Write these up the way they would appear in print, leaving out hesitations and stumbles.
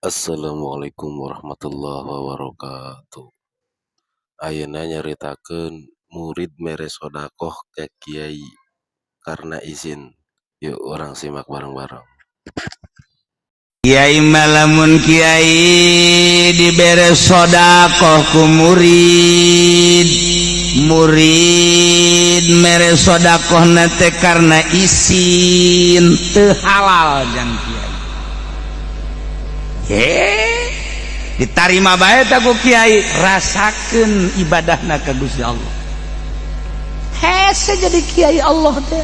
Assalamualaikum warahmatullahi wabarakatuh. Ayeuna nyaritakeun murid mere sodakoh ka kiai karena isin. Yuk, urang simak bareng-bareng. Kiai mah lamun kiai dibere sodakoh ku murid, murid mere sodakoh teh karena isin, teu halal jang kiai. Ditarima bae teh ku kiai, rasakeun ibadahna ka Gusti Allah. Hese jadi kiai Allah teh.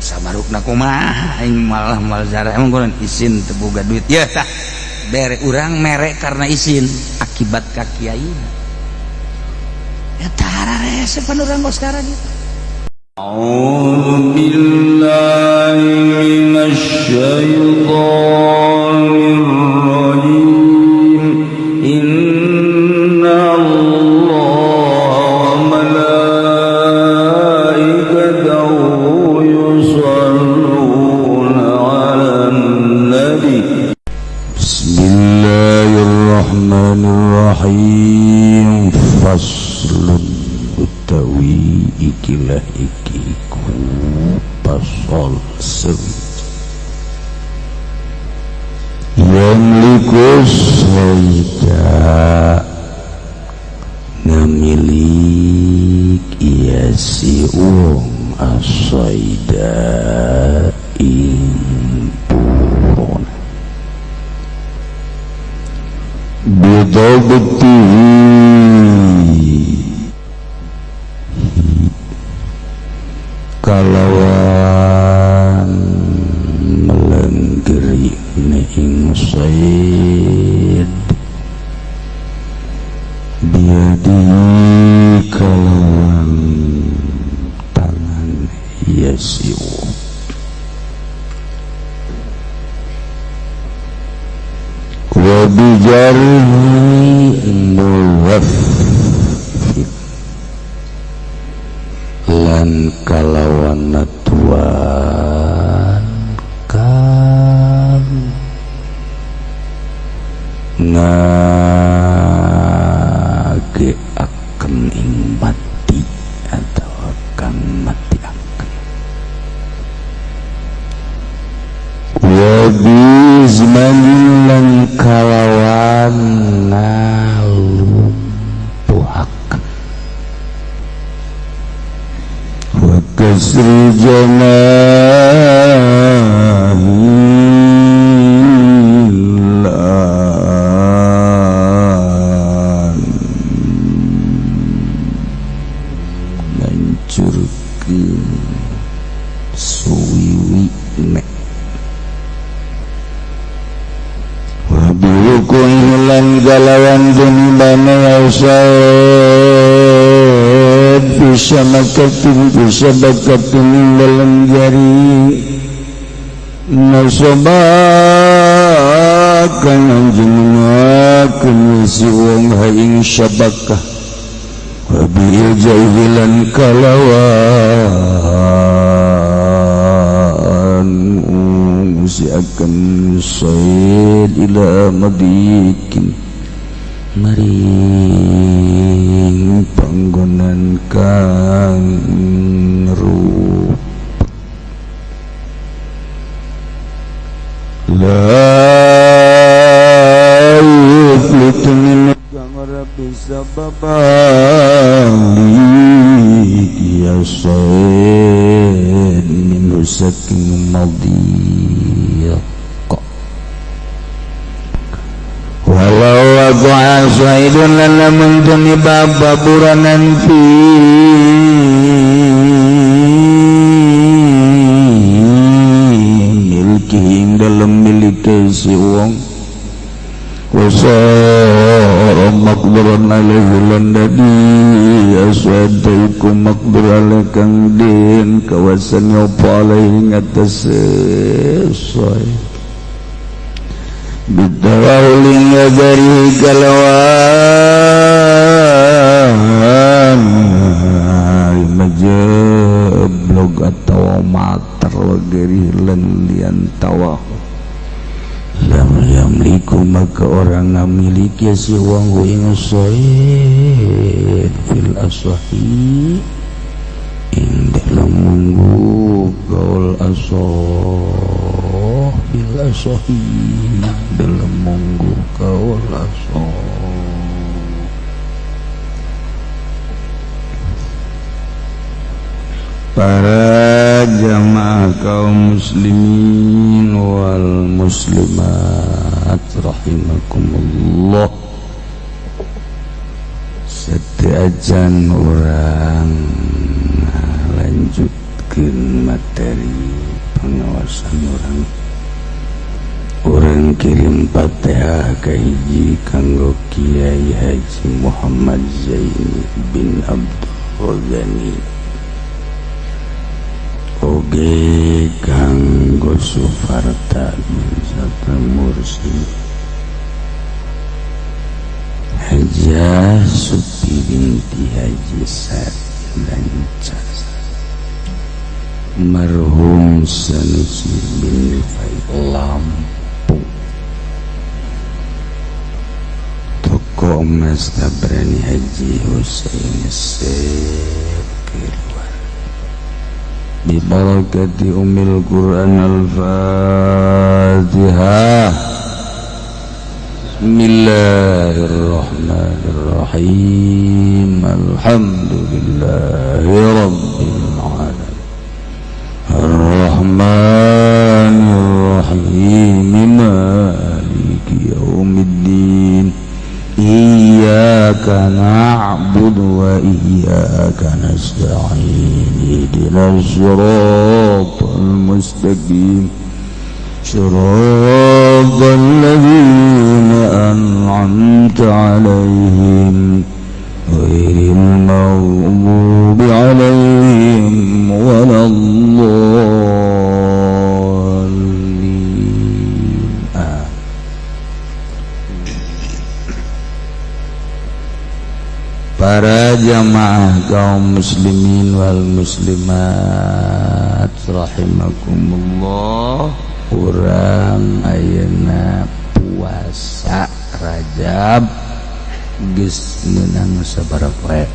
Sabarukna kumaha aing malah mal zara emang kurang isin teu boga duit. Ya tah bere urang mere karena isin akibat ka kiai. Ya tara rese pan urang kos sekarang gitu. أعوذ بالله من الشيطان الرجيم. إن الله وملائكته يصلون على النبي. بسم الله الرحمن الرحيم. فصل utawi ikilah iki iku pasal sewiji. Yamliku saida ngamilik iya si wong asaida ing purun bidabtihi kalawan melenggeri ing said biadi kalawan tangan ya si wong wa bijarhi muwaffid lan kalawan natuan kang ngageaken ing mati atau kang mati akan wa bizmanin lan kalawan ngalumpuhaken wa kasri janahi lan ngancurkeun suwiwi nek wa biwukuhi lan galawan dunibana yausad bisa makatin bisa bakatin dalam jari nasobakan anjenengakeun si wong haing syabakah wa biiljaihi lan kalawan akan said ila madikin maring panggonan kang rup la yuflitu min kang ora bisa babali ya said min saking madhiq walau waqa'a saidun lan lamun tuniba baburanan fi milki ing dalem milike si wong wasara maqduran alaihi lan dadi aswada iku maqdur alaihi kang den kawasan nyopo alaihi ngatasé say bitawahulin ngajari kalawan majeblog atau mater wageri lan lian tawahul. Falam yamliku maka orang ngamiliki si wong ing shaid fil asahi ing dalam munggu gaul asah bil asahi dalam munggu gaul asah. Para jamaah kaum muslimin wal muslimat rahimakumullah, setiajan orang lanjutkan materi pengawasan orang kirim Fatihah ka hiji kanggo Kiai Haji Muhammad Zaini bin Abdul Ghani, oge kanggo Sufarta bin Sata Mursi, Hajah Supi binti Haji Sari Lancar, marhum Sanusi bin Rifai Lampung, toko emas Tabrani Haji Husain Keluar. Bibarakati umil Quran. Al-Fatihah. Bismillahirrahmanirrahim. Alhamdulillahi rabbil alamin. Arrahmanirrahim. Maliki yaumiddin. Iyyaka na'budu wa iyyaka nasta'in. Ihdinas siratal mustaqim. Siratal ladzina an'amta 'alaihim ghairil maghdubi 'alaihim waladdallin. Para jamaah kaum muslimin wal muslimat rahimakumullah, urang ayeuna puasa Rajab geus meunang sabaraha poe?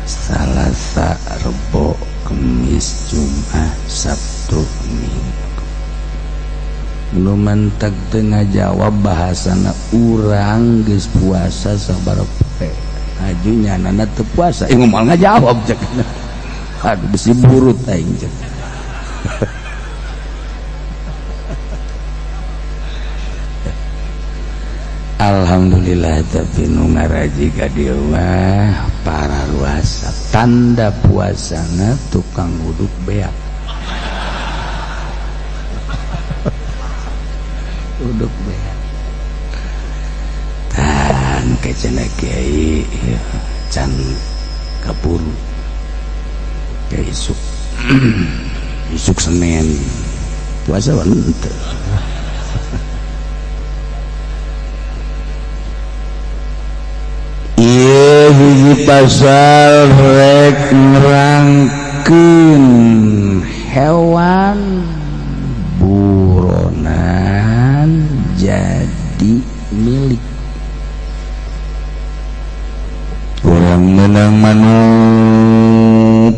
Salasa, Rebo, Kemis, Jumat, Sabtu, Minggu. Nu mentek teu ngajawab bahasana urang geus puasa sabaraha poe, aju nyanana teu puasa, ieu moal ngajawab cek. Aduh besi burut aing cek. Alhamdulillah, tapi nu ngaraji ka dieu mah para ruasa, tanda puasana tukang uduk beak. Uduk beak. Tan kecena kiai can kaburu ke isuk. Isuk Senin puasa henteu. Ieu hiji pasal rek nerangkeun hewan buronan jadi milik orang. Menang manuk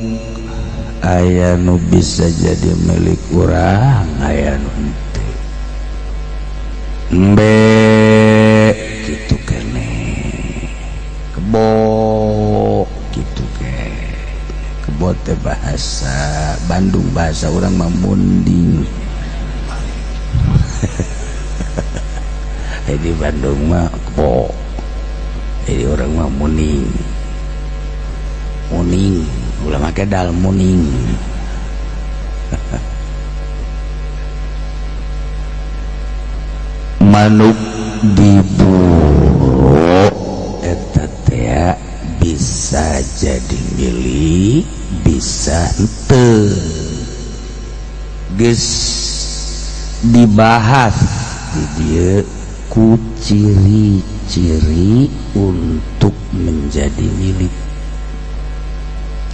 aya nu bisa jadi milik urang, aya nu henteu. Embe kitu keneh, kebo kitu keneh. Kebo teh bahasa Bandung, bahasa urang mah munding. Di Bandung mah kebo, jadi orang mah muning muning, ulah make dal muning. Manuk diburu eta teh bisa jadi milik, bisa henteu. Geus dibahas di dieu ku ciri-ciri untuk menjadi milik.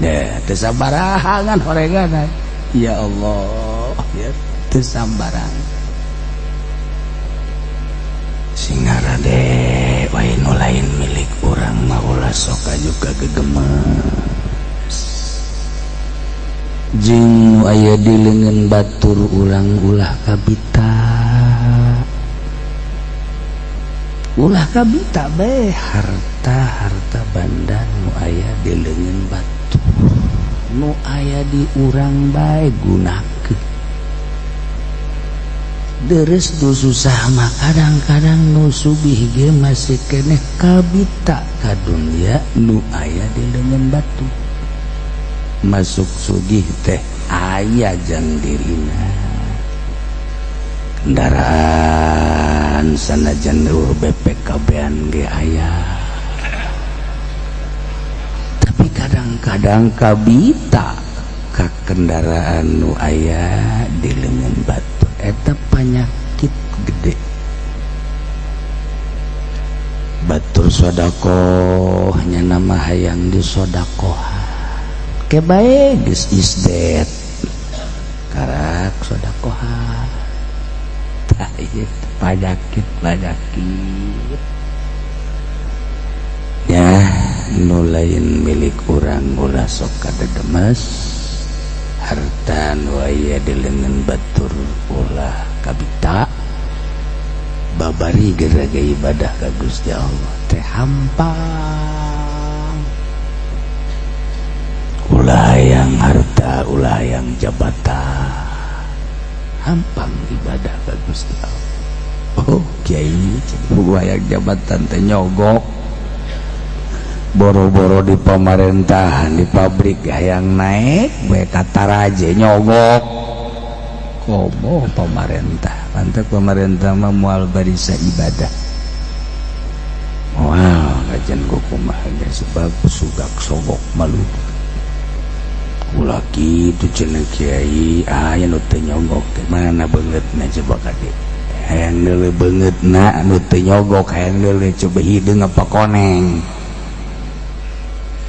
Ya teu sabaraha horengan, ya Allah, ya teu sambarangan. Sing arade wae nu lain milik urang mah ulah sok juga gegemes. Jeung nu aya di leungeun batur urang ulah kabita, ulah kabita bae harta harta banda nu aya di leungeun batur. Nu aya di urang bae gunakeun. Deres nu susah mah kadang-kadang nu sugih ge masih keneh kabita ka dunya nu aya di leungeun batur. Masuk sugih teh aya jang dirina kendaraan, sanajan eueuh BPKB-an ge aya, tapi kadang-kadang kabita ka kendaraan nu aya di leungeun batur. Eta panyakit gede. Batur sodakoh nya nama hayang disodakohan ke bae geus isdet karak sodakohan. Tah, ieu panyakit panyakit ya. Nu lain milik urang ulah sok kadegemes. Harta nu aya di leungeun batur ulah kabita. Babari geraga ibadah ka Gusti Allah teh hampang. Ulah yang harta, ulah yang jabatan, hampang ibadah ka Gusti Allah. Oh kiai, hayang jabatan teh nyogok. Boro-boro di pemerintahan, di pabrik hayang naik bae kataraje nyogok. Komo pemerintah, pantek pemerintah mah moal barisa ibadah, moal kajian kumaha ge, sebab sugak sogok malu. Ulah kitu cenah kiai, aya nu teu nyogok teh mana beungeutna? Coba kade hayang deuleu beungeutna nu teu nyogok, hayang deuleu coba hideung apa koneng.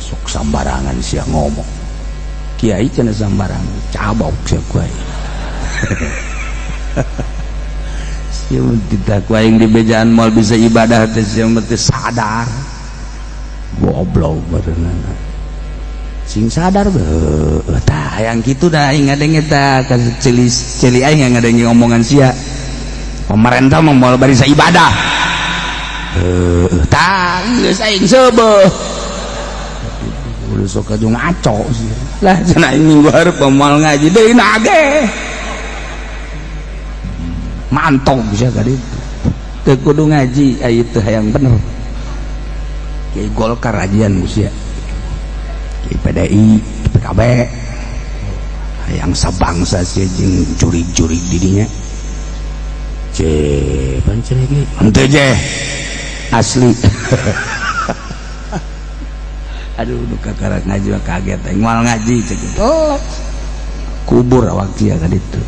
Sok sambarangan sia ngomong, kiai cenah sambarangan, cabok sia ku aing. Sia tidak ku aing di bejaan moal bisa ibadah teh. Sia mah teu sadar, goblok barenana. Sing sadar beuh. Tah, hayang kitu dah aing ngadenge tah ka ceuli ceuli aing ngadenge omongan sia, pemerintah mah moal barisa ibadah. Heuh, tah geus aing seubeuh. Udah sok aju ngaco sih lah cenah. Minggu hareup moal ngaji deui nage mantong bisa ka ditu. Teu kudu ngaji aya teu hayang bener. Kiai Golkar ajian sia, Kiai PDI, PKB, hayang sabangsa sia jeung jurig-jurig di dinya. Ce pan cenah ge henteu je asli. Aduh, nu kakarak ngaji mah kaget aing moal ngaji cek. Oh, kubur awak sia ka ditu.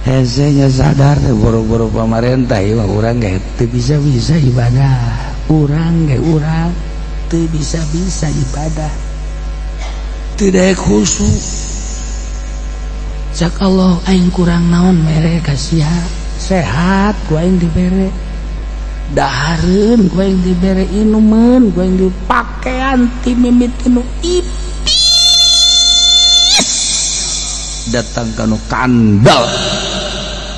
Hesenya sadar teh boro-boro pamarentah ieu mah urang ge teu bisa-bisa ibadah. Urang ge urang teu bisa-bisa ibadah, teu daek khusyuk. Cak Allah, aing kurang naon mere ka sia? Sehat ku aing dibere, dahareun ku aing dibere, inumeun ku aing, dipakean ti mimiti nu ipis datang ka nu kandel,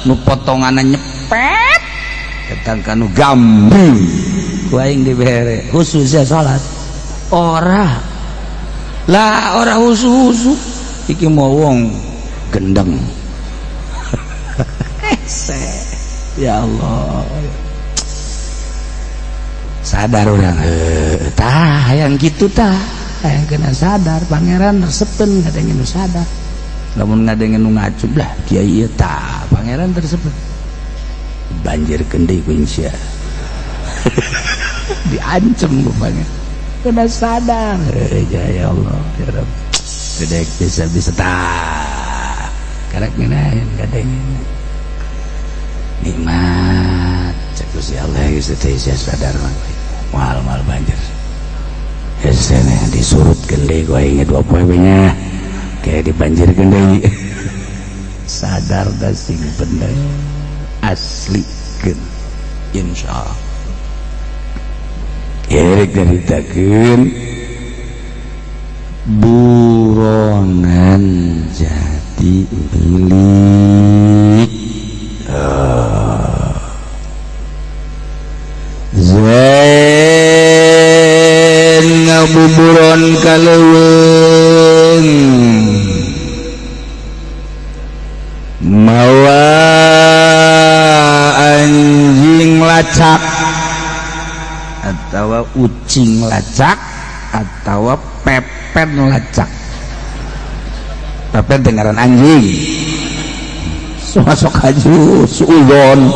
nu potonganna nyepet datang ka nu gambling ku aing dibere. Khususnya salat ora lah, ora khusus iki mau wong gendeng. Hese ya Allah, sadar urang. Tah, hayang kitu tah, hayang kena sadar. Pangeran resepen ngadenge nu sadar. Lamun ngadenge nu ngacu lah kiai ieu, tah pangeran tersebut banjir deui ku sia, diancem ku pangeran. Kena sadar. Ya Allah, ya Rabb, tidak bisa bisa tah karek ngeunaheun kadenge nikmat. Cek Gusti Allah, geus teh sia sadar mah moal moal banjir. Geus disurutkeun deui ku aing 2 poe nya, kayak dibanjirkeun deui. Sadar da sing bener asli keun, insyaallah. Erek nyaritakeun buronan jadi milik Zain ngabuburon ka leuweung mawa anjing lacak atau ucing lacak atau pepen lacak. Pepen dengaran anjing, sok aju suudon.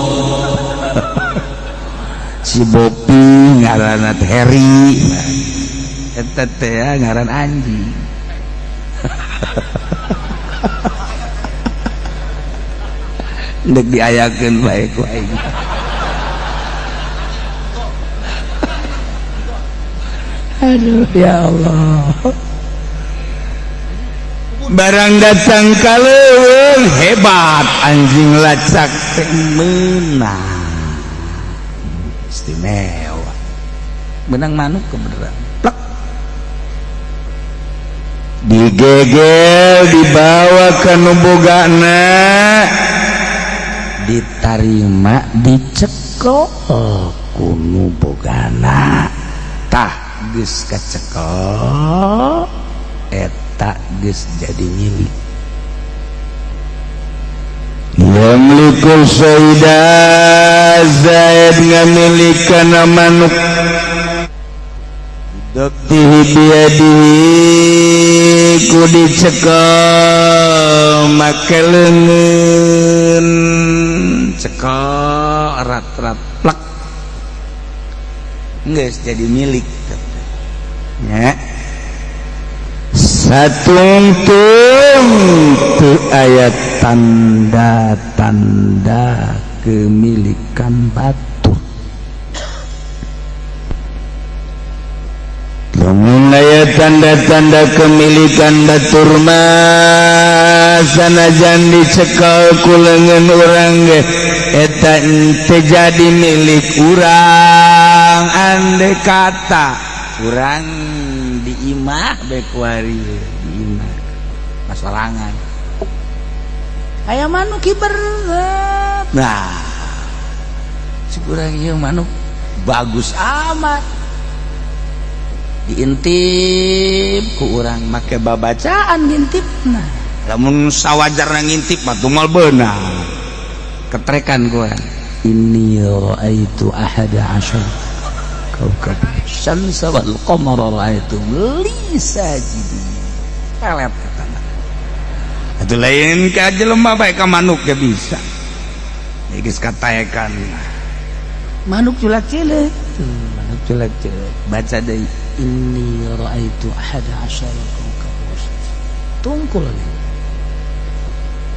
Si Bopi ngaran Heri, eta teh ngaran anjing. Ndek diayakeun bae ku aing. Aduh ya Allah, barang datang ka leuweung hebat anjing lacak teh meunang istimewa, menang manuk kebeneran plek digegel dibawa ke nu bogana, ditarima dicekel ku nu bogana. Tah geus kacekel eta geus jadi milik. Yamlikul saida, Zaid ngamilikan manuk Doktihi biyadihi ku dicekel make leungeun, cekel erat-erat plek geus jadi milik nya. Satungtung teu aya tanda-tanda kemilikan batur. Lamun aya tanda-tanda kemilikan batur mah sanajan dicekel ku leungeun urang ge eta teu jadi milik urang. Andai kata urang di imah bekuari di imah masorangan aya manuk kiber, nah si kurang ieu manuk bagus amat, diintip ku urang make babacaan ngintipna. Lamun sawajarna ngintip mah tumal beunang ketrekan ku urang. Inni ra'aitu ahada asyara kaukab syamsa wal qamara ra'aitu li sajidin. Pelet eta mah. Atuh lain ka jelema bae, ka manuk ge bisa. Geus kataekan manuk culak cileuk, manuk culak cileuk baca deui inni ra'aitu ahada asyara kaukab, tungkul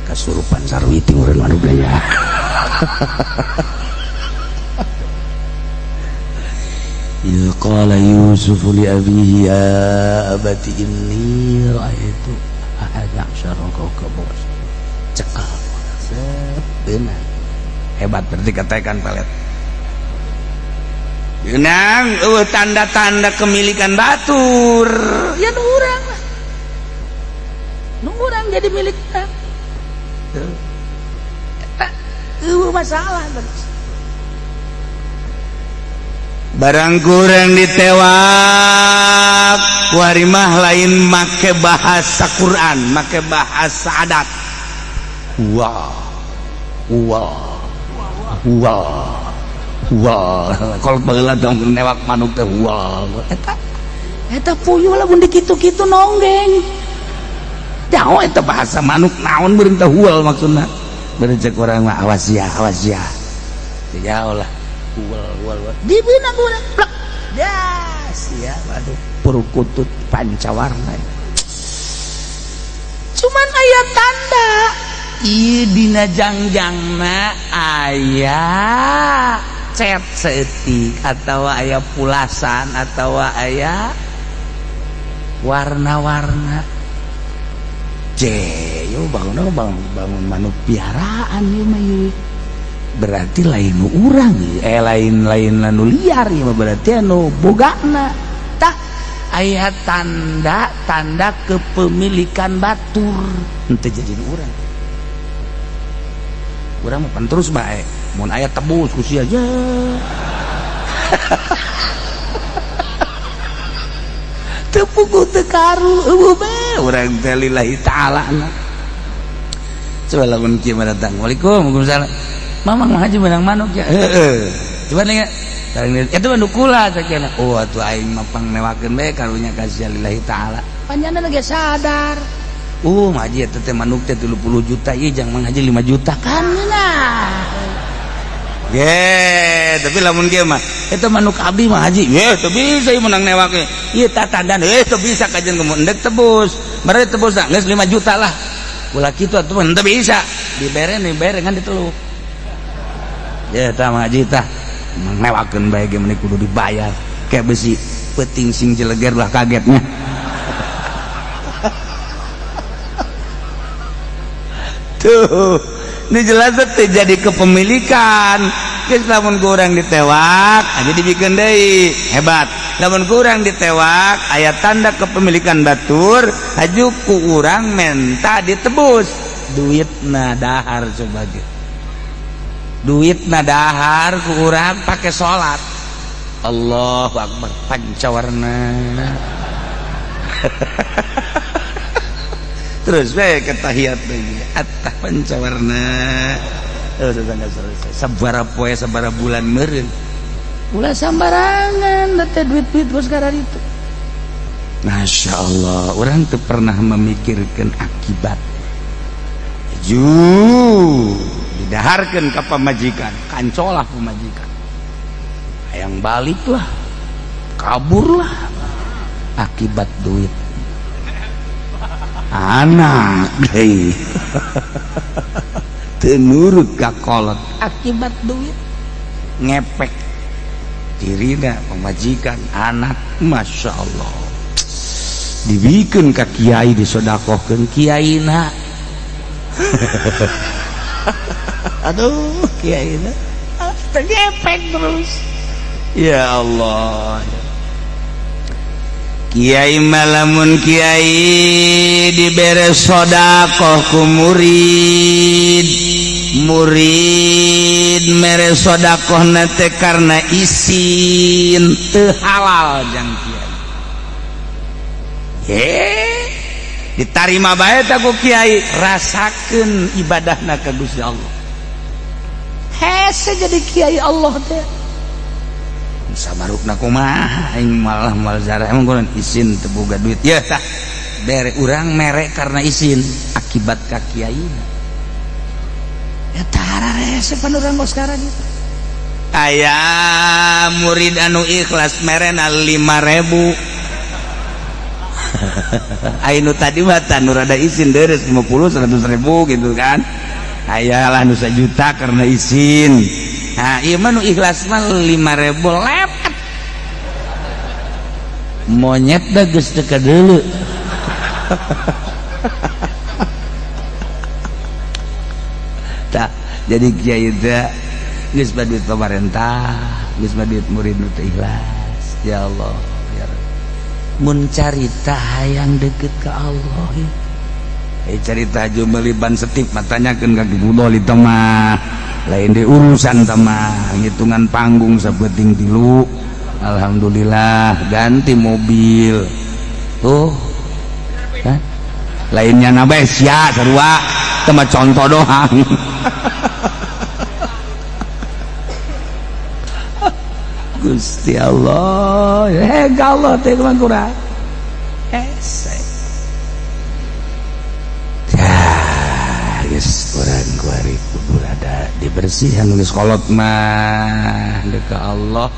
kasurupan sarwiti urang manuk ya. إذ قال يوسف لأبيه يا أبت إني رأيت أحد عشر كوكبا. Cekal benar hebat berarti katakan pelet benang tanda-tanda kemilikan batur ya nu urang lah, nu urang jadi milik kita masalah terus. Barang kurang ditewak warimah lain make bahasa Quran, make bahasa adat. Wah wah wah wah, kalau baheula dong newak manuk teh wah eta eta puyuh lah mun dikitu-kitu nonggeng jauh eta bahasa manuk naon beureum teh hual maksudna. Beureum cek urang mah awas ya, awas ya, jauh lah hual hual hual dibeunang urang plek das ya. Waduh, perkutut pancawarna cuman aya tanda ieu dina jangjangna aya cet seeutik atau aya pulasan atau aya Warna-warna. Yo bangun bangun bangun manuk piaraan ieu mah ieu. Berarti lain nu urang ieu, lain lain anu liar ieu mah, berarti anu bogana. Tah, aya tanda tanda kepemilikan batur, henteu jadi nu urang. Urang mah pan terus bae, mun aya tebus ku sia aja. Teu puguh teu karu eueuh bae urang teh lillahi ta'ala. Coba lamun kieu mah datang. Waalaikum, waalaikumsalam. Mamang mah haji menang manuk ya. Heeh. Coba nih itu mah nu kula sakieu. Oh atuh aing mah pangnewakeun bae karunya ka sia lillahi ta'ala. Panjangna ge sadar. Oh mah haji eta teh manuk teh 30 juta ieu jang Mang Haji 5 juta kan nah. Ye, tapi lamun kieu mah eta manuk abdi mah haji. Ye, teu bisa ieu menang newake. Ieu tatandan, teu bisa kajian gemun endek tebus. Mere tebus geus 5 juta lah. Ulah kitu atuh mah teu bisa. Dibere dibere kan diteluk. Ya tah Mang Haji tah newakeun bae ge meni kudu dibayar. Kayak besi peuting sing jeleger lah kagetnya. Tuh, ini jelas terjadi kepemilikan. Geus lamun kurang ditewak aja dibikin deui, hebat. Lamun kurang ditewak aya tanda kepemilikan batur, haju ku urang menta ditebus. Duitna dahar sebagai duitna dahar ku urang pake salat. Allahu akbar pancawarna. Terus bae ke tahiyat deui attah pancawarna. Terus selesai. Sabara poe sabara bulan meureun. Ulah sambarangan teh duit-duit bos itu. Masya Allah, orang tuh pernah memikirkan akibat. Ju didaharkeun ka pamajikan, kancolah pamajikan. Hayang baliklah, kaburlah akibat duit. Anak deui. Teu nurut ka kolot akibat duit. Ngepek dirina pamajikan anak, Masya Allah. Dibikeun ka kiai disodakohkeun kiaina. Aduh kiaina ngepek terus. Ya Allah. Kiai malamun kiai dibere sodakoh ku murid, murid mere sodakoh nate karena isin teu halal jang kiai. Ditarima bae ta ku kiai, rasakeun ibadahna ka Gusti Allah. Hese jadi kiai Allah teh. Sabarukna kumaha aing malah mal zarah emang kurang isin teu boga duit. Ya tah bere urang mere karena isin akibat ka kiai. Ya tara rese pan urang kos sekarang gitu. Aya murid anu ikhlas merena 5.000. Aya nu tadi mah nu rada isin deres 50 100 ribu gitu kan. Aya lah nu sajuta karena isin. Nah, ieu mah nu ikhlas mah 5.000 lepet. Monyet da geus teu kadeuleu. Tah, jadi kiai teh geus mah duit pamarentah, geus mah duit murid nu teu ikhlas. Ya Allah, ya Rabb. Mun carita hayang deket ka Allah ya. Carita aja meuli ban setip matanyakeun ka Ki Fudoli mah. Lain di urusan mah hitungan panggung sabeting tilu. Alhamdulillah ganti mobil. Tuh. Kan? Lainnya nabe sia sarua teh mah contoh doang. Gusti Allah, Allah teh kumaha kurang. Hese. Ya, geus urang kuari kudu rada dibersihan geus kolot mah deuk ka Allah,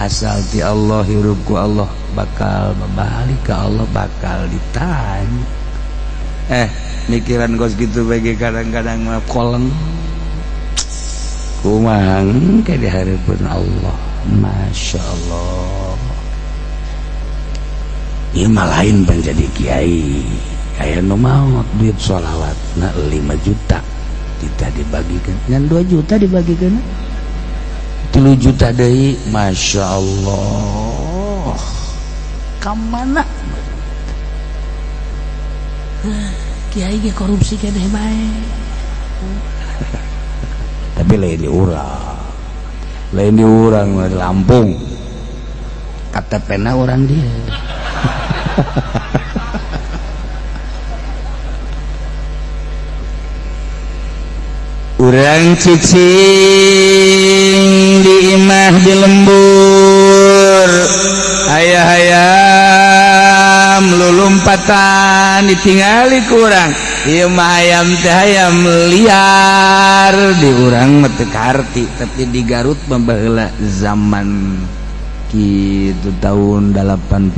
asal ti Allah hirup ku Allah bakal balik ke Allah bakal ditanya. Mikiran kos gitu bagi kadang-kadang mah koleng. Kumaha ke di hareupeun Allah. Masya Allah. Ieu mah lain pan jadi kiai. Aya nu maot duit sholawat na 5 juta kita dibagikan, ngan 2 juta dibagikan, 3 juta deui. Masya Allah, ka mana kiai ge korupsi keneh bae. Tapi lain di urang, lain di urang di Lampung, KTP na orang dia. Urang cicing di imah di lembur, ayah hayam lulumpatan ditingali kurang. Ieu mah hayam teh hayam liar, di urang mah teu karti, tapi di Garut mah baheula zaman kitu tahun 81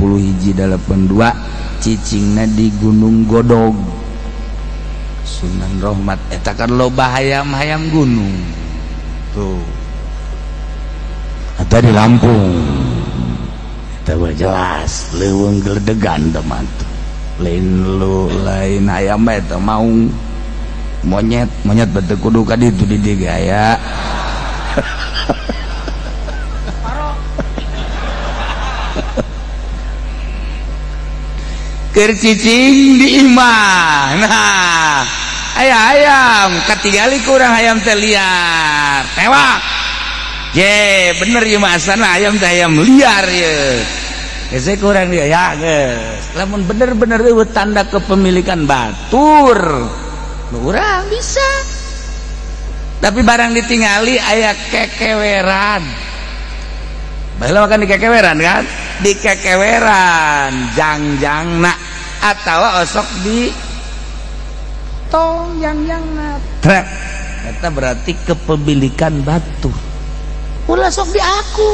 82 cicingna di Gunung Godog Sunan Rohmat eta kan loba hayam-hayam gunung tuh. Eta di Lampung eta mah jelas leuweung geledegan teman, lain lu lain hayam eta maung monyet, monyet betul kudu ka ditu di dieu aya. Keur cicing di imah, nah aya ayam katingali kurang hayam teh liar tewak. Je bener ieu mah asana ayam teh ayam liar ye. Geus kurang dia ya geus. Lamun bener-bener eueuh tanda kepemilikan batur, nu urang bisa. Tapi barang ditingali aya kekeweran. Baheula makan di kekeweran kan? Di kekeweran jangjangna atawa osok di tong jangjangna. Trek. Eta berarti kepemilikan batu. Ulah sok di aku.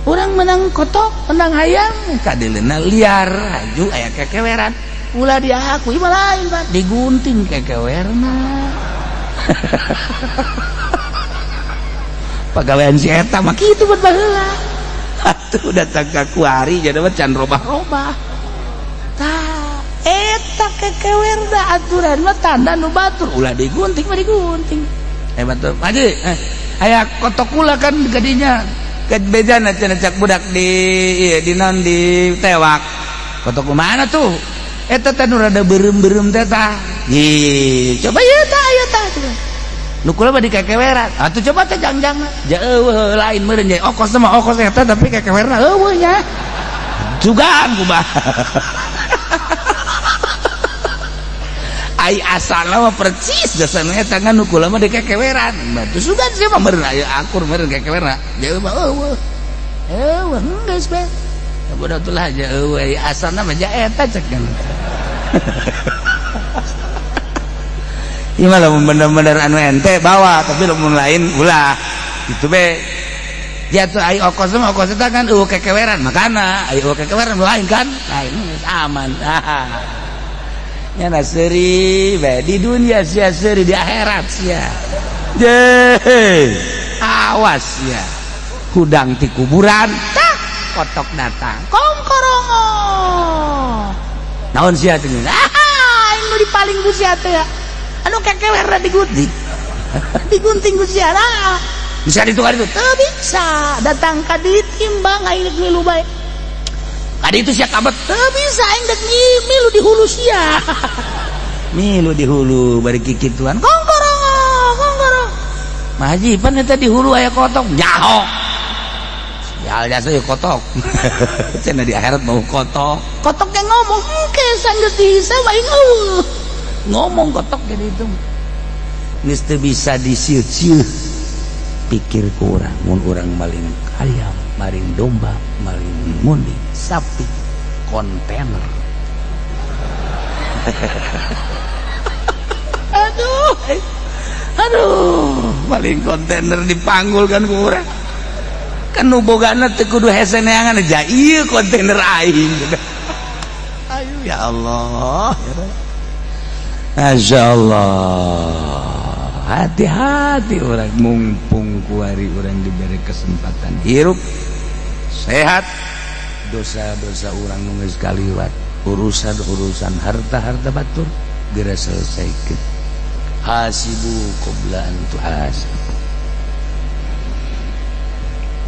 Urang menang kotok, menang hayam, kadileuna liar, haju aya kekeweran. Ulah di aku, ieu mah lain, Pak. Digunting kekewerna. Pagawean si eta mah kitu buat baheula. Atuh datang ka kuari jadi mah can robah-robah. Tah, eta kekewerna aturan mah tanda nu batur, ulah digunting mah digunting. Batur, Haji, aya kotok kula kan gadinya. Kebejana cenah cak budak di ieu di naon di tewak. Kotok mana tuh? Eta teh nu rada beureum-beureum teh tah. Ih, coba ieu tah, ieu tah coba. Nu kula mah di kekeweran. Atuh coba teh jangjangna. Ja eueuh lain meureun nya. Okos mah okos eta tapi kekewerna eueuh nya. Jugaan kumaha. Ai asalna mah percis dasarna eta ngan nu kula mah di kekeweran. Batu sugan sih mah meureun aya akur meureun kekewerna. Ja mah eueuh. Eueuh geus bae. Bodoh tulah aja eueuh ai asalna mah ja eta cek kan. Ieu mah lamun bener-bener anu ente bawa, tapi lamun lain ulah. Gitu be. Jatuh ai okos mah okos eta kan eueuh kekeweran makana ai eueuh kekeweran lain kan. Lain geus aman. Nyana seuri bae di dunia sia seuri di akhirat sia. Je. Awas sia. Hudang ti kuburan tah kotok datang. Kongkorongo. Naon sia teh? Ah, aing nu dipaling ku sia teh. Anu kekewerna digunting. Digunting ku sia. Ah. Bisa ditukar itu? Teu bisa. Datang ka ditimbang aing rek milu bae. Kadi itu sia kabet. Teu bisa aing rek milu di hulu sia. Milu di hulu bari kikituan. Kongkorongo, kongkorong. Mah haji pan eta di hulu aya kotok. Nyaho. Sial jasa ieu kotok. Cenah di akhirat mau kotok. Kotok ge ngomong engke sanggeus dihisab aing eueuh. Ngomong kotok jadi itu. Geus teu bisa disieu-sieu. Pikir ku urang mun urang maling ayam, maling domba, maling muni, sapi, kontainer. Aduh, aduh, maling kontainer dipanggul kan ku urang. Kan nu bogana teu kudu hese neangan aja ieu kontainer aing. Ayo ya Allah. Masya Allah. Hati-hati orang mumpung kuari orang diberi kesempatan hirup sehat Dosa-dosa urang nu geus kaliwat, urusan-urusan harta-harta batur geura selesaikan. Hasibu qabla an tuhasab.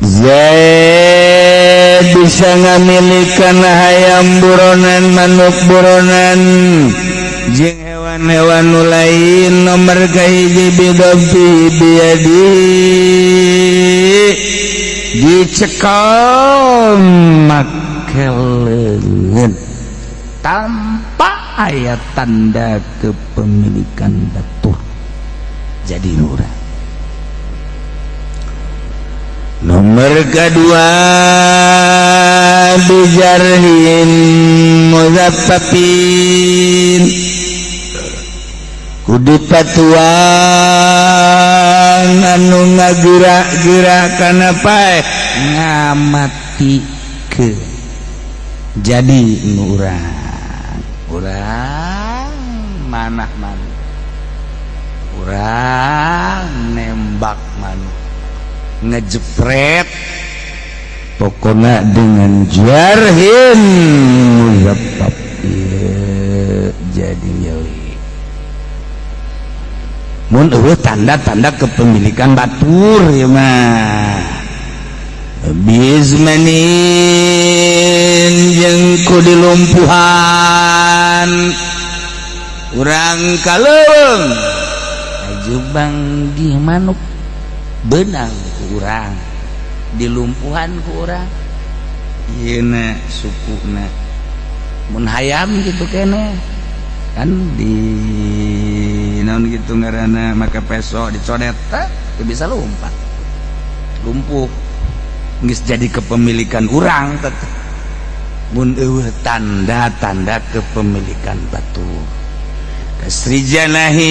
Zaid bisa ngamilikan hayam buronan, manuk buronan, jeung hewan-hewan nu lain. Nomor kahiji, bidabti biyadi, dicekal make leungeun tanpa aya tanda kepemilikan batur, jadi urang. Nomor kedua, bijarhin muzaffafin, kudu patuang anu ngagerak-gerak kana paeh ngamatikeun, jadi nu urang. Urang manah manuk, urang nembak manuk, ngejepret, pokoknya dengan jarhin muzaffaf ieu jadi milik mun eueuh tanda-tanda kepemilikan batur. Ieu mah bizmanin, jeung ku dilumpuhan. Urang ka leuweung aju banggih manuk, benang ku urang, dilumpuhan ku urang. Ieu na sukuna. Mun hayam gitu kene kan di naon gitu ngaranna, make peso dicodet teh teu bisa lompat, lumpuh, geus jadi kepemilikan urang teteh mun eueuh tanda-tanda kepemilikan batur. Kasri janahin,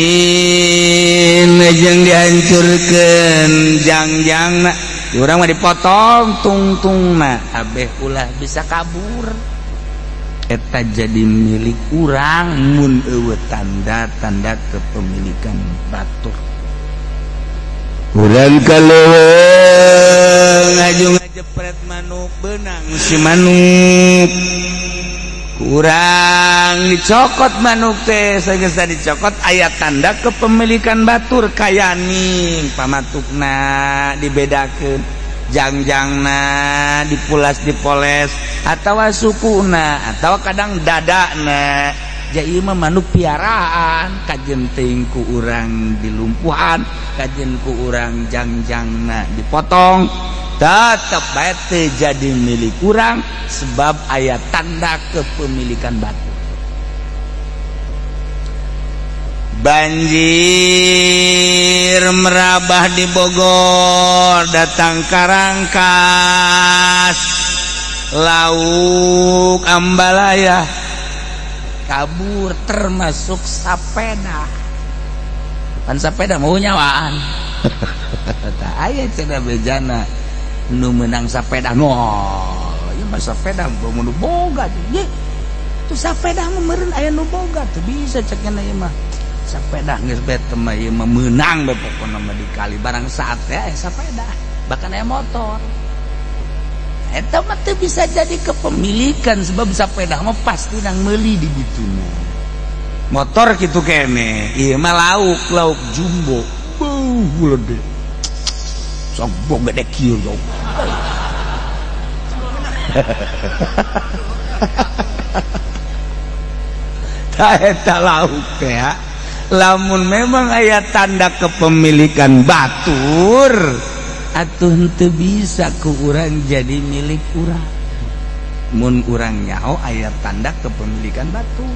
jeung dihancurkeun jangjangna. Urang mah dipotong tungtungna abeh ulah bisa kabur, eta jadi milik urang mun eueuh tanda-tanda kepemilikan batur. Urang ka leuweung aju ngajepret manuk, benang si manuk, kurang dicokot manuk teh. Sageus dicokot, aya tanda kepemilikan batur, kayaning pamatukna dibedakeun, jangjangna dipulas, dipoles, atau sukuna, atau kadang dadana. Jadi mah manuk piaraan, kajen teuing ku urang dilumpuhan, kajen ku urang jangjangna dipotong, tetep bae teu jadi milik urang sebab aya tanda kepemilikan batur. Banjir merabah di Bogor, datang Karangkas, lauk ambalaya kabur, termasuk sapeda. Kan sepeda mau nyawaan tak aya cenah bejana nu menang sepeda ngol. Ieu mah sepeda mau nu boga ye, tuh sepeda mah meureun aya nu boga, teu bisa cek ieu mah sepeda geus bete mah, ieu mah meunang be. Pokona mah di kali barang saat teh aya sepeda, bahkan aya motor. Eta mah teu bisa jadi kepemilikan sebab sepeda mah pasti nang meuli di dituna. Motor kitu kene, ieu mah lauk, lauk jumbo, beuh, gede sok gede kieu jauh. Tah, eta lauk teh lamun memang aya tanda kepemilikan batur atuh henteu bisa ku urang jadi milik urang mun urang nyaho aya tanda kepemilikan batur.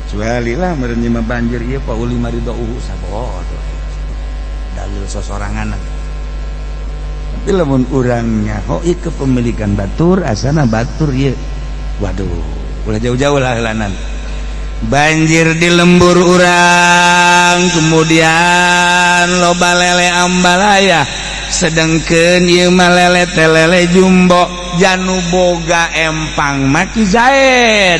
Kecuali lah meureun mah banjir ieu pa uli maridauhu sabodo dalil sosorangan. Tapi lamun urang nyaho ieu kepemilikan batur, asana batur ieu, waduh, ulah jauh-jauh lah lanan. Banjir di lembur urang, kemudian loba lele ambalaya, sedangkan ieu mah lele teh lele jumbo. Janu boga empang mah Ki Zaid,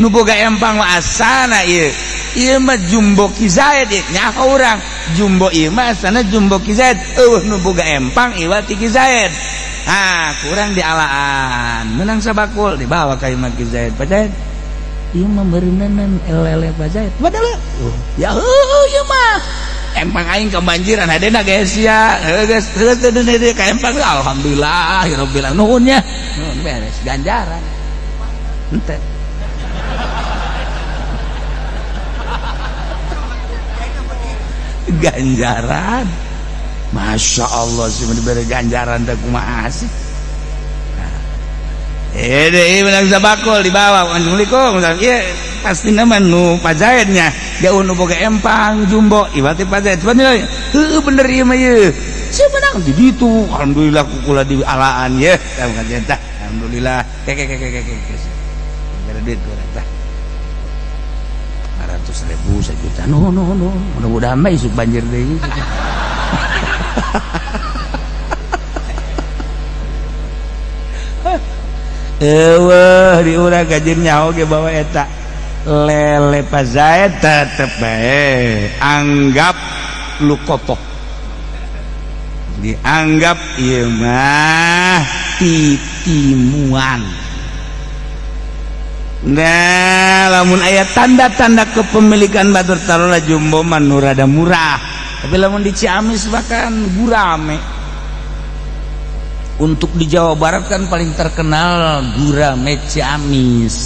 nu boga empang mah asana ieu, ieu mah jumbo Ki Zaid ieu. Nyaho urang jumbo ieu mah asana jumbo Ki Zaid, eueuh nu boga empang iwal ti Ki Zaid. Ah, kurang dialaan. Menang sabakul dibawa ka imah Ki Zaid. Pak Zaid, ieu mah meureunan lele Pak Zaid. Padahal ya heuh ieu mah. Empang aing kebanjiran hadena geus ya. Heuh geus heuh teu deui ka empang, alhamdulillah rabbil alamin. Nuhun nya. Nuhun beres ganjaran. Henteu. Ganjaran. Masya Allah sih diberi ganjaran teh kumaha sih. Eh deh menang sabakul dibawa. Assalamualaikum. Ieu pasti nama nu Pak Zaidnya. Jauh nu boga empang jumbo iwati Pak Zaid. Heuh bener ieu mah ieu. Sia menang di ditu. Alhamdulillah kukula di alaan ye. Tah alhamdulillah. Ke ke ke ke ke. Gara duit kurang tah. 500.000 sejuta. No no no. Mudah-mudahan mah isuk banjir deui. Eueuh di urang gajir nyaho ge bawa eta lele Pak Zaid tetep bae anggap lukotoh, dianggap ieu mah titimuan. Nah lamun aya tanda-tanda kepemilikan batur taruhlah jumbo mah nu rada murah, tapi lamun di Ciamis bahkan gurame. Untuk di Jawa Barat kan paling terkenal gurame Ciamis.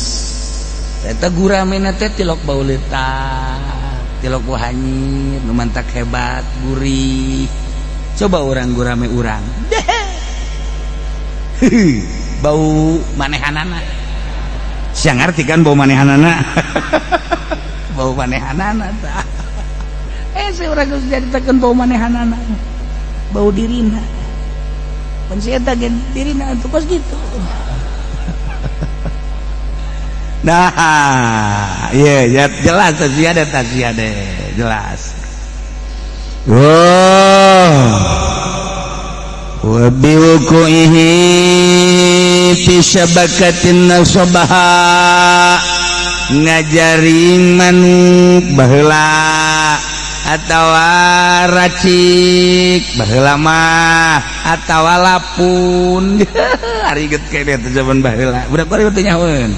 Eta gurame teh tilok bau letak, tilok bau hanyir, nu mantak hebat, gurih. Coba orang gurame urang. Bau manehanana. Sia ngarti kan bau manehanana? Bau manehanana tah. Si urang geus nyaritakeun bau manehanana. Bau dirina. Pan si eta ge dirina atuh kos gitu. Nah, iya ya, jelas tasia deh, jelas. Wah. Wa biwuquihi fi syabakatin nasabaha, ngajaring manuk baheula atawa racik baheula mah atawa lapun. Ariget kene teh zaman baheula budak bari teh nyahoeun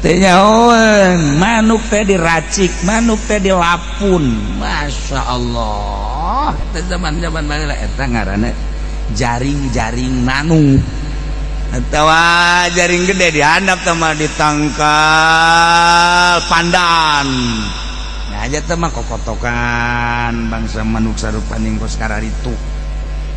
teh nyahoeun manuk teh diracik, manuk teh dilapun. Masya Allah, eta zaman-zaman baheula eta ngaranna jaring-jaring manuk atawa jaring gede dihandap sama ditangkal pandan. Nah aja teh mah kokotokan bangsa manuk sarupaning kos kararitu.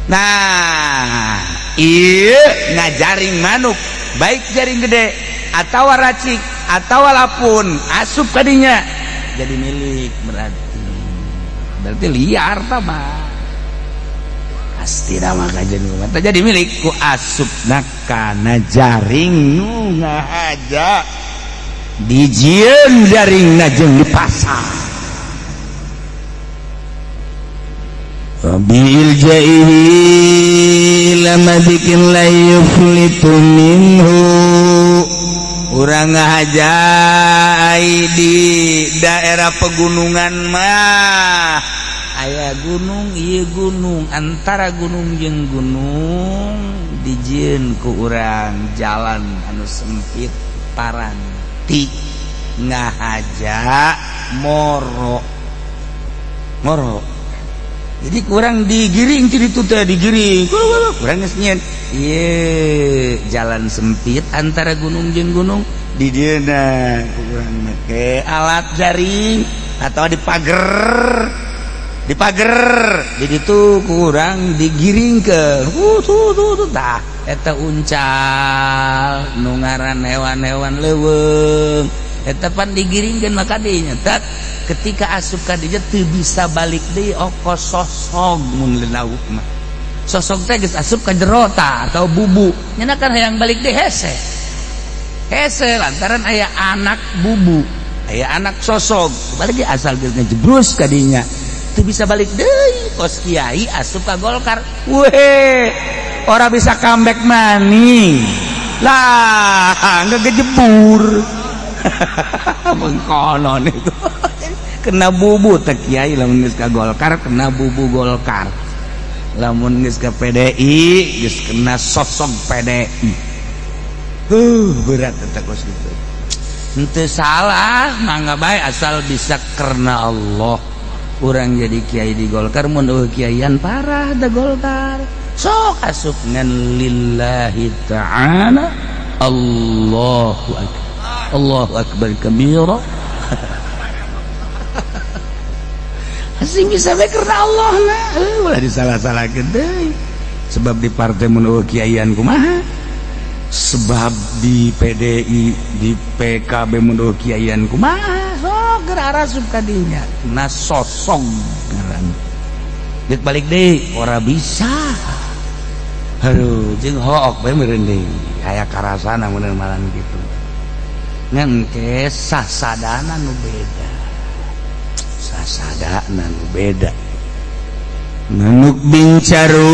Nah ieu ngajaring manuk baik jaring gede atau racik atau lapun asup kadinya jadi milik, berarti liar tah mah pasti nama kajian mata jadi milik ku asup kana jaring nu ngahaja dijieun jaring jeung di pasar. Bil jaihi lamadikin la yuflitu minhu, urang ngahaja di daerah pegunungan mah aya gunung, ieu gunung antara gunung jeung gunung dijieun ku urang jalan anu sempit paranti ngahaja moro moro. Jadi kurang digiring ti ditu teh digiring kurang geus nyieun ieu jalan sempit antara gunung jeung gunung di dieuna kurang make alat jaring atau dipager dipager di ditu kurang digiring ke tuh tah eta uncal nu ngaran hewan-hewan leuweung eta pan digiringkeun maka dinya tat ketika asup ka dinya teu bisa balik deui okos sosog mun lauk mah sosog teh geus asup ka jero tah atau bubu nya kan hayang balik deui hese hese lantaran aya anak bubu aya anak sosog balik asal geus ngejebrus ka dinya teu bisa balik deui kos kiai asup ka Golkar weh ora bisa comeback maning lah ngegejebur mengkonon itu kena bubu teh kiai lamun geus ka Golkar kena bubu Golkar. Lamun geus ka PDI, geus kena sosok PDI, berat eta kos gitu. Henteu salah, mangga bae, asal bisa karena Allah. Urang jadi kiai di Golkar, mun euweuh kiaian parah da Golkar. Sok asup ngan lillahi ta'ala. Allahu akbar, Allahu akbar kabira. Asing bisa bae karena Allah lah, ulah disalah-salahkeun deui. Sebab di partai mun euweuh kiaian kumaha, sebab di PDI, di PKB mun euweuh kiaian kumaha, sok geura arasup ka dinya na sosong ngaran. Deuk balik deui ora bisa. Aduh, jeung hook bae meureun deui aya karasana mun malan kitu. Ngan ke sasadana nu beda, sasadana nu beda. Manuk bincarung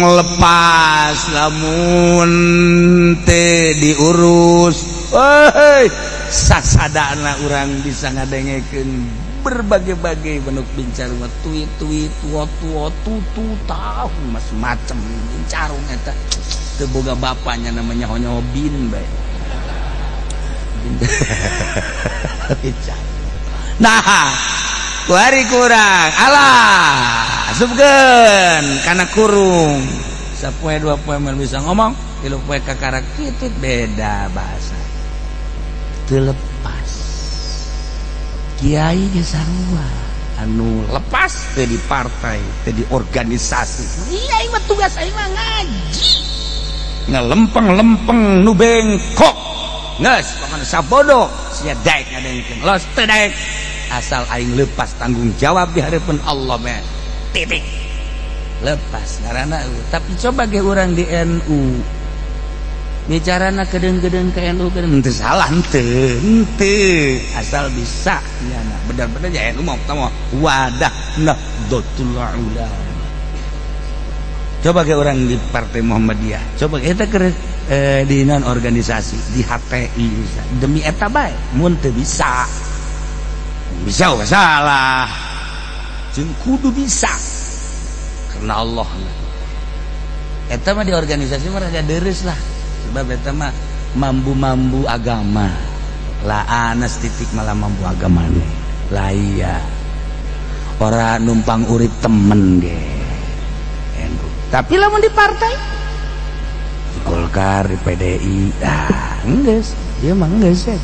lepas lamun teu diurus. Woi, sasadana urang bisa ngadengekeun berbagai-bagai manuk bincarung, tuit-tuit, tua-tua, tutu tahu macam-macam bincarung eta. Teu boga bapaknya, namanya honyo bin bae. Nah, kuari kurang alah asupkeun kana kurung sapoe dua poe mun bisa ngomong, tilu poe kakara kitu beda bahasa, teu lepas. Kiai ge sarua, anu lepas teu di partai, teu di organisasi. Iya, mah tugas aing mah ngaji, ngelempeng-lempeng nu bengkok geus pokona sabodo sia daek ngadengkeun, los teu daek, asal aing lepas tanggung jawab di hadapan Allah meh, titik. Lepas karena. Tapi coba ge urang di NU bicarana kedeng-kedeng ke NU, kedeng henteu salah, henteu henteu, asal bisa ya. Nah, benar-benar ya NU mau mau wadah Nahdlatul Ulama. Coba ke orang di Partai Muhammadiyah, coba kita ke di non organisasi di HTI bisa demi eta bae. Mun teu bisa, bisa salah, jeung kudu bisa karena Allah. Eta mah di organisasi mah rada deres lah, sebab eta mah mambu-mambu agama lah, anas titik malah mambu agama lah. Iya, orang numpang urip temen ge NU. Tapi lamun di partai, di Golkar, di PDI, ah geus, dia mah geus ya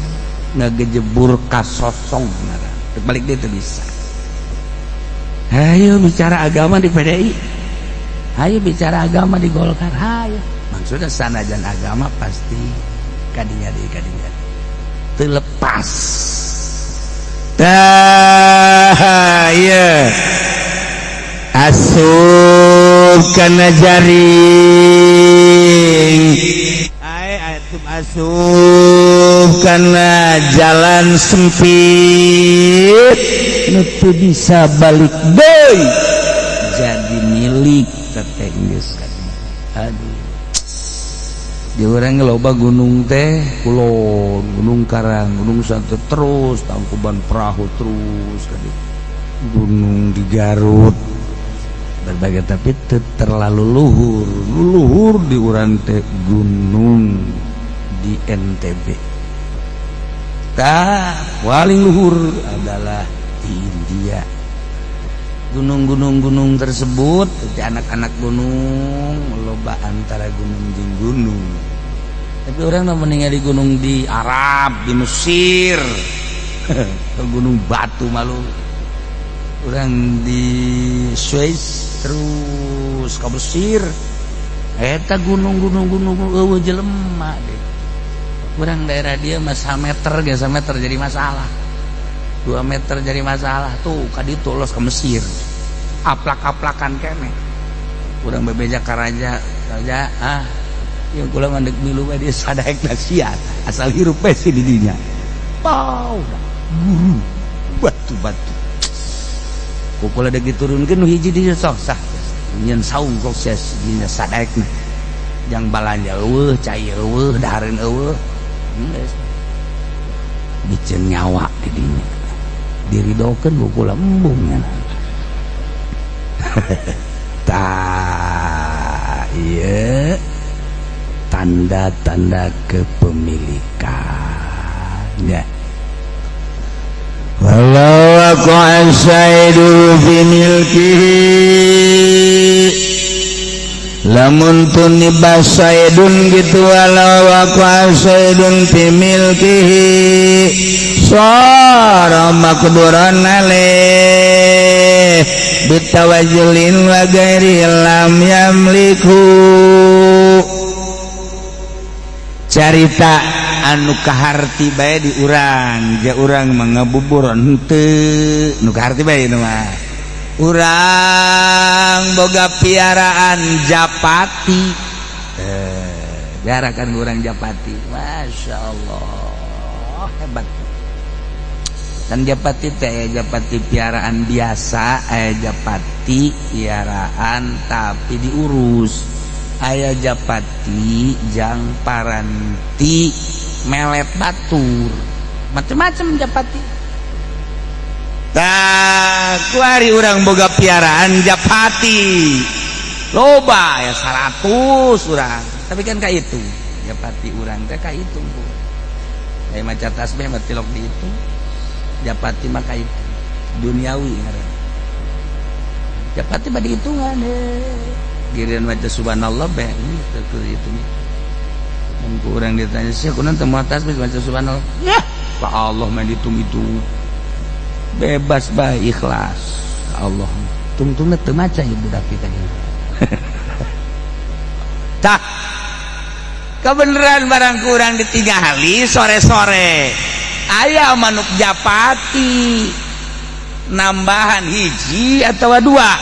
ngagejebur kasosong ngaran. Balik dia teu bisa. Ayo bicara agama di PDI, ayo bicara agama di Golkar, ayo. Maksudnya sanajan agama pasti kadinya di kadinya terlepas. Tah iya, asup kana jaring ai asup, asup kana jalan sempit nu teu bisa balik deui, jadi milik teteh geus. Aduh, di urang loba gunung teh kulon, Gunung Karang, Gunung Santet, terus Tangkuban Perahu, terus kan gunung di Garut berbagai, tapi terlalu luhur. Luhur di urang teh gunung di NTB. Tah, paling luhur adalah di India. Gunung-gunung gunung tersebut, anak-anak gunung, loba antara gunung jeung gunung. Tapi orang mah meninggal di gunung di Arab, di Mesir, ke Gunung Batu malu. Orang di Swiss terus ke Mesir, eta gunung-gunung gunung euweuh jelema deh. Urang daerah dia mah meter ge meter jadi masalah, 2 meter jadi masalah. Tuh ka ditu los ke Mesir, aplak-aplakan kene. Urang bebeja ka raja, raja, ah yang kula mah deuk milu bae dia sadaek nasiat, asal hirup bae si di dinya. Pau guru batu-batu ku kula deuk diturunkeun nu hiji di sok sah nyeun saung sukses dinya sadaekna, jang balanja eueuh, cai eueuh, dahareun eueuh, geus biceun nyawa di dinya, diridokeun ku kula embung nya. Tah, ieu tanda-tanda kepemilikan ya. Walau waqa'a saidu fi milkihi, lamun tuniba saidun gitu, walau waqa'a saidun fi milkihi sara maqduran alaih bitawajjulin wa ghairi lam yamliku. Carita anu kaharti bae di urang ja, urang mah ngabuburon henteu, nu kaharti bae ieu mah urang boga piaraan japati, piarakan urang japati. Masya Allah, hebat kan japati teh. Aya japati piaraan biasa, aya japati piaraan tapi diurus, aya japati jang paranti melet batur, macem-macem japati. Tah, kuari urang boga piaraan japati loba ya, 100 urang, tapi kan kayak itu japati urang teh kayak itu, Bu. Kayak maca tasbih mah tilok dihitung, japati mah kayak itu duniawi ngaranna. Japati mah dihitungan eh. Giliran maca subhanallah bae teu dihitung. Mun ku urang ditanya, "Sia kunaon teu maca tasbih, maca subhanallah?" Ya, Pak, Allah mah dihitung itu bebas bae, ikhlas ka Allah. Tungtungna teu maca ieu budak kita ieu. Tah, kebenaran barang kurang ditinggali sore-sore aya manuk japati nambahan hiji atau dua.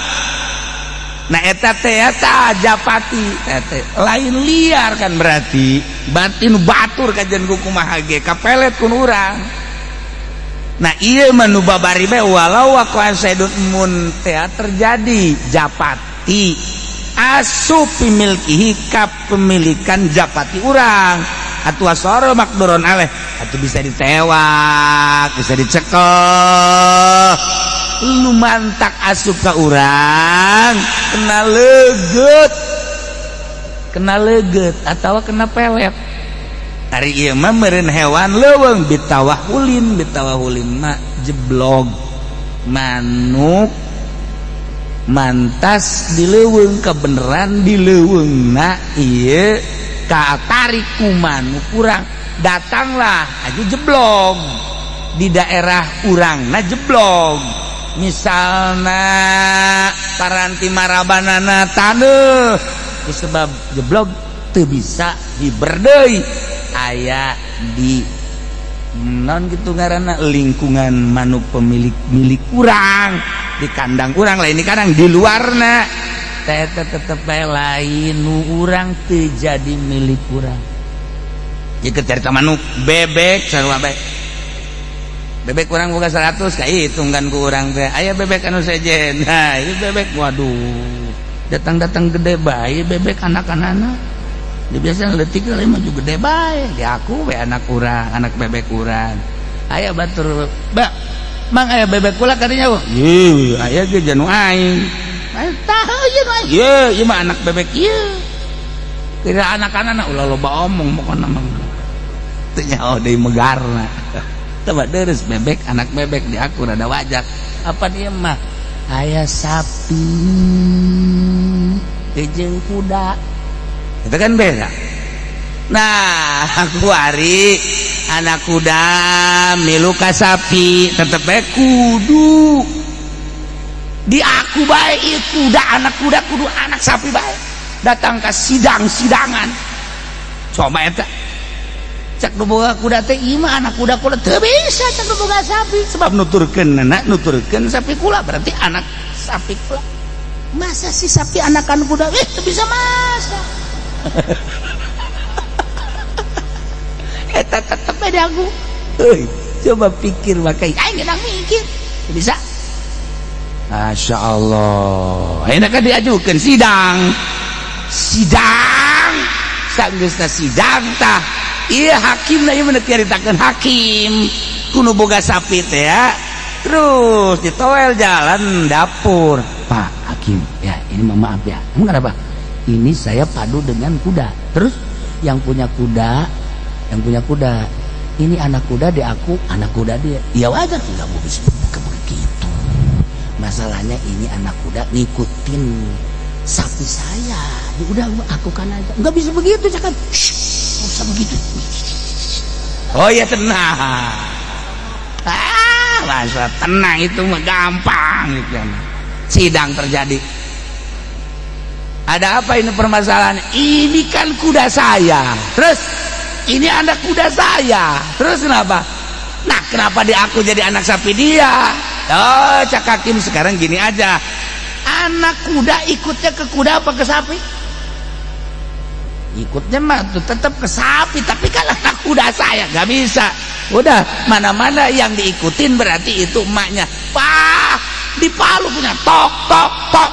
Nah, eta teh, eta japati teh lain liar kan, berarti batin batur kajian ku kumaha ge kapelet kun urang. Nah, ieu mah nu babari bae, walau waqa'a saidun, mun teh terjadi japati asup milkihi ka pemilikan japati urang atuh soro makduron aleh, atau bisa ditewak, bisa dicekel, lu mantak asup ke urang kena leget, kena leget atau kena pelet. Ari ieu mah meureun hewan leuweung bitawahulin. Bitawahulin mah jeblog manuk mantas di leuweung, kebenaran di leuweungna ieu katarik ku manuk urang, datanglah aja jeblog di daerah urang. Nah, jeblog misalnya paranti marabanana taneuh, disebab jeblog teu bisa diberdei, aya di non gitu ngaranna lingkungan manuk pemilik milik urang, di kandang urang, lain di kandang, di luarna teh tetep bae lain nu urang, teu jadi milik urang. Jika cerita manuk bebek sarua bae. Bebek kurang boga 100, kayak hitung kan ku urang teh aya bebek anu sejen. Nah, ieu bebek, waduh, datang-datang gede bae bebek anak-anak. Di biasa leutik kali mah juga gede bae di aku we anak urang, anak bebek urang. Aya batur ba mang, aya bebek kula kadinya. Ieu aya ge janu aing. Aing tah ieu nu aing. Ieu ieu mah anak bebek ieu. Kira anak-anak ulah loba omong, pokona mah teu nyaho deui megarna. Coba deres bebek, anak bebek di aku rada wajak. Apa dia mah aya sapi jeung kuda itu kan beda. Nah, aku hari anak kuda milu ka sapi tetep bae kudu di aku bae ieu kuda, anak kuda kudu anak sapi bae. Datang ke sidang-sidangan, coba eta cak nu boga kuda teh, ieu mah anak kuda kula. Teu bisa cak nu boga sapi, sebab nuturkeun anak, nuturkeun sapi kula, berarti anak sapi kula. Masa si sapi anakan kuda? Eh, teu bisa masa. Eta tetep beda aku. Euy, coba pikir makai aing gedang mikir. Teu bisa. Masya Allah. Ayeuna kan diajukeun sidang. Sidang. Sanggeusna sidang tah. Iya, hakim lah, ieu mah nyaritakeun hakim. Kudu boga sapi teh ya. Terus ditoel jalan dapur. Pak, Hakim ya, ini maaf ya. Emang kenapa? Ini saya padu dengan kuda. Terus yang punya kuda, yang punya kuda ini anak kuda di aku, anak kuda dia. Ya wajar, nggak mau bisa begitu. Masalahnya ini anak kuda ngikutin sapi saya. Ya udah, aku kan aja. Nggak bisa begitu, cakap. Shh, usah begitu. Oh ya, tenang. Ah, masa tenang, itu mah gampang gitu. Sidang terjadi. Ada apa ini permasalahan? Ini kan kuda saya. Terus ini anak kuda saya. Terus kenapa? Nah, kenapa di aku jadi anak sapi dia? Oh, cak hakim, sekarang gini aja. Anak kuda ikutnya ke kuda apa ke sapi? Ikutnya mah tuh tetap ke sapi, tapi kan anak kuda saya nggak bisa. Udah, mana-mana yang diikutin berarti itu emaknya. Pah, dipalu punya tok tok tok.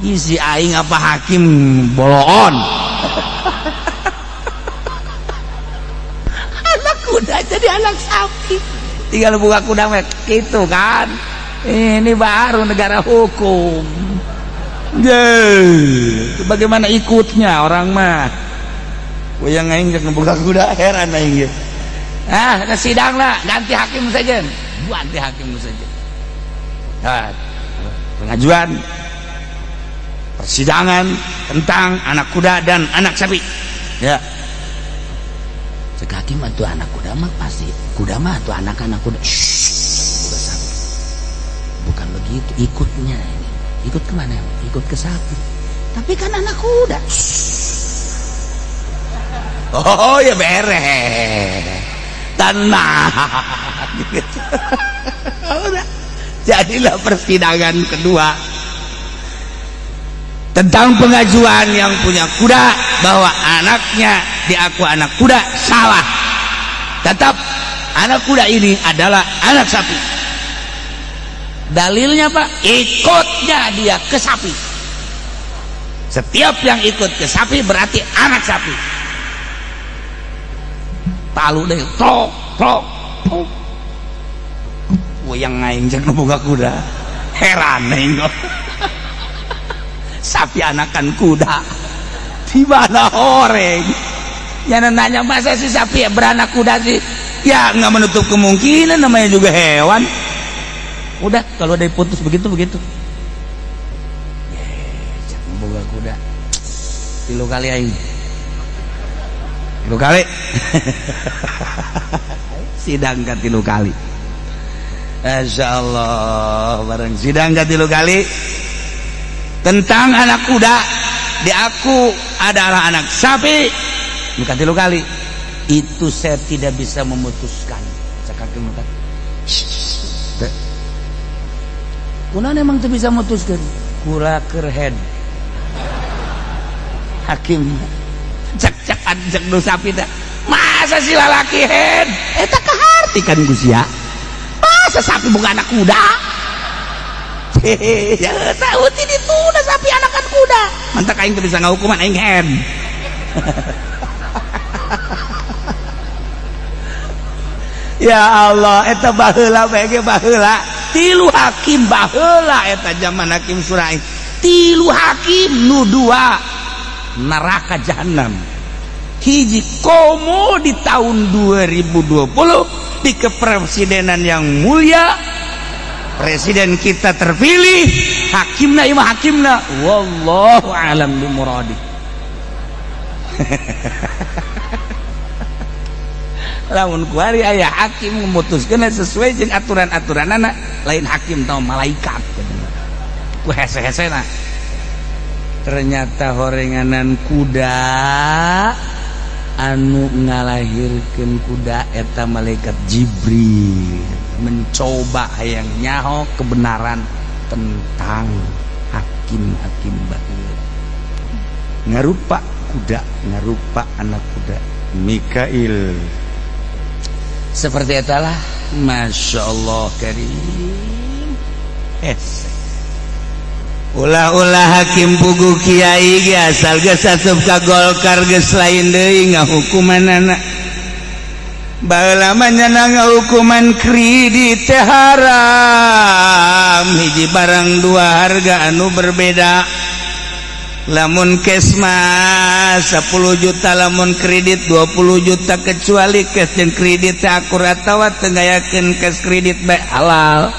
Isi aing apa hakim boloon. Anak kuda jadi anak sapi. Tinggal buka kuda mek gitu kan. Ini baru negara hukum. Yeay, bagaimana ikutnya orang mah? Yang aing cek buka kuda, heran aing ge. Ah, ke sidang lah, ganti hakim saja. Ganti hakim saja. Nah, pengajuan persidangan tentang anak kuda dan anak sapi. Ya. Cek hakim, atuh anak kuda mah pasti kuda mah atuh anak-anak kuda. Shh, kuda sapi. Bukan begitu ikutnya ini. Ikut kemana? Ikut ke sapi. Tapi kan anak kuda. Oh ya, beres. Tenang. Udah. Jadilah persidangan kedua tentang pengajuan yang punya kuda bahwa anaknya diaku anak kuda salah. Tetap anak kuda ini adalah anak sapi. Dalilnya, Pak, ikutnya dia ke sapi. Setiap yang ikut ke sapi berarti anak sapi. Palu deh, tok tok tok. Yang aing cek nu boga kuda heran aing kok. Sapi anakan kuda di mana horeng ya? Nanya, masa sih sapi beranak kuda sih? Ya nggak menutup kemungkinan, namanya juga hewan. Udah, kalau udah diputus begitu begitu. Cek boga kuda tilu kali, aing tilu kali sidang kan, tilu kali. Masya Allah, bareng sidang kan tilu kali tentang anak kuda diaku adalah anak sapi, bukan tilu kali itu saya tidak bisa memutuskan. Cak hakim, teh. Kunaon emang tuh bisa memutuskan? Kula keur haid. Hakim cek cek cek nu sapi teh, masa si lalaki haid? Eta kaharti kan Gusia, masa sapi bukan anak kuda? Ya tahu tidak itu udah sapi anakan kuda. Mantap, aing teu bisa ngahukuman, aing haid. Ya Allah, eta baheula bae ge, baheula tilu hakim, baheula eta zaman hakim Surai, tilu hakim, nu dua neraka jahanam, hiji komo di tahun 2020 di kepresidenan yang mulia presiden kita terpilih, hakimna ieu mah hakimna wallahu alam bi muradi. Lamun kuari aya hakim memutuskeun sesuai jeung aturan-aturanana, lain hakim tau malaikat ku hese-hesena. Ternyata horenganan kuda, anu ngalahirkeun kuda eta malaikat Jibril, mencoba hayang nyaho kebenaran tentang hakim-hakim baheula, ngarupa kuda, ngarupa anak kuda Mikail seperti itulah. Masya Allah Karim, hese. Ulah-ulah hakim pugu kiai ge, asal geus asup ka Golkar geus lain deui ngahukumanana. Baheula mah nyana hukuman kredit teh haram, hiji barang dua harga anu berbeda. Lamun cash mah 10 juta, lamun kredit 20 juta, kecuali cash dan kredit teh akurat atawa teu ngayakeun cash kredit bae halal.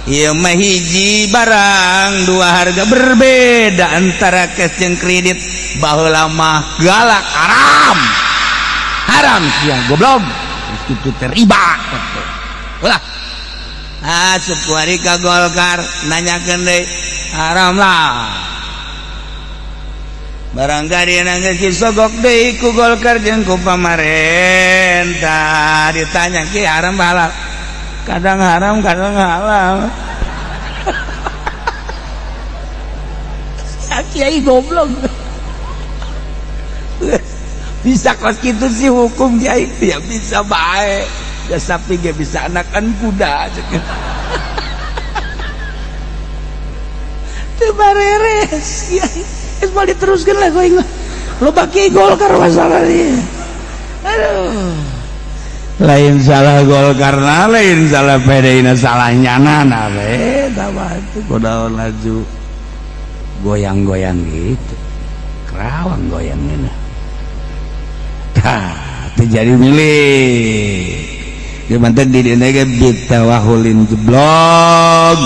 Ieu mah hiji barang dua harga berbeda antara cash jeung kredit. Baheula mah galak, haram haram sia goblok, itu teh riba. Ulah asup kuari ka Golkar, nanyakeun deui, haram lah. Barang dia geus disogok deui ku Golkar jeung ku pamarentah, ditanya, "Ki, haram halal?" "Kadang haram, kadang halal." Kiai goblok bisa kos gitu sih hukum kiai ya bisa baik ya, sapi ge bisa anakan kuda. Teu bareres kiai, geus moal diteruskeun lah aing mah. Loba kiai Golkar masalah ieu. Aduh, lain salah Golkar, lain salah PDI, salah nyana na we tah itu kudaon laju goyang-goyang gitu, kerawang goyangnya. Tah, terjadi milik di di dina ge bitawahulin jeblog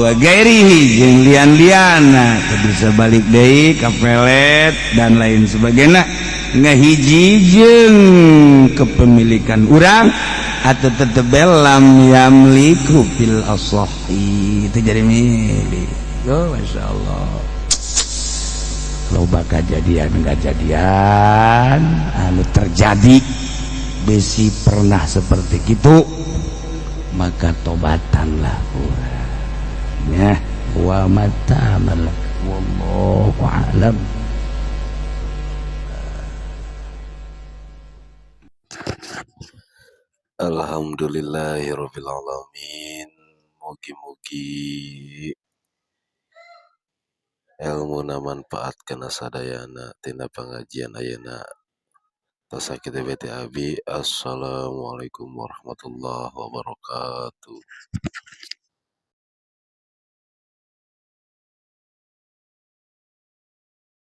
wa gairihi jeung lian-liana teu bisa balik deui ka pelet dan lain sebagainya, ngahiji jeung kepemilikan urang atau tetep lam yamliku fil asahi itu jadi milik. Oh, masya Allah, loba kejadian-kejadian anu terjadi besi pernah seperti itu, maka tobatanlah urang ya wa mata malak, wallahu a'lam. Alhamdulillahirabbil alamin. Mugi-mugi elmuna manfaat kana sadayana tina pangajian ayeuna. Tos sakitu bae ti abi. Assalamualaikum warahmatullahi wabarakatuh.